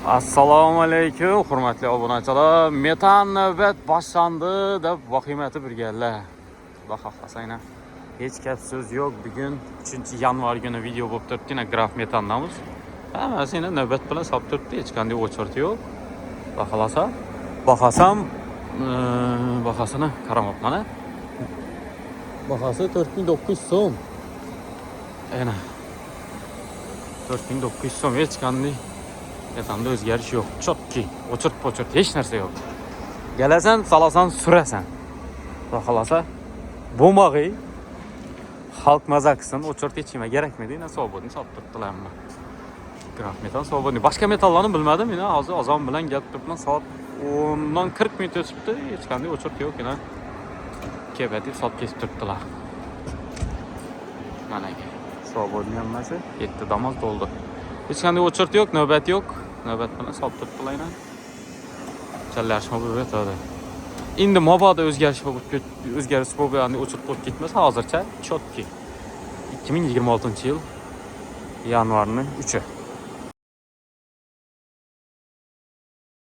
Assalomu alaykum, hurmatli obunachilar. Metan navbat boshlandi deb vahimati bilganlar. Xudo xohlasa, yana hech gap so'z yo'q. Bugun 3 yanvar kuni video bo'lib turibdi, yana Graf Metandamiz. Hammasi yana navbat bilan solib turibdi, hech qanday очередь yo'q. Xudo xohlasa, bahosam bahosini qaramabman. Bahosi 4900 so'm. Ana 4900 so'm, hech qanday metanda o'zgarish yo'q. Чёткий, очередь pochert hech narsa yo'q. Kelasan, solasan, surasan. Xudo xohlasa, bo'lmag'iy xalq maza qilsin, очередь hech nima kerakmidi? Yana свободный solib turibdilar hamma. Graf metan свободный. Boshqa metallarni bilmadim, yana hozir Ozon bilan gelib turibman. Soat 10 dan 40 minut o'tibdi, hech qanday очередь yo'q, yana kebatib solib kesib turibdilar. Mana aka. Свободный hammasi. 7 Damas to'ldi. Hech qanday очередь yo'q, navbat yo'q. Navbat bilan solib turibdilar yana. Challashma bo'lib yotadi. Endi mabodo o'zgarish bo'lib, ya'ni очередь bo'lib ketmasa, hozircha чёткий. 2026 yil yanvarning 3.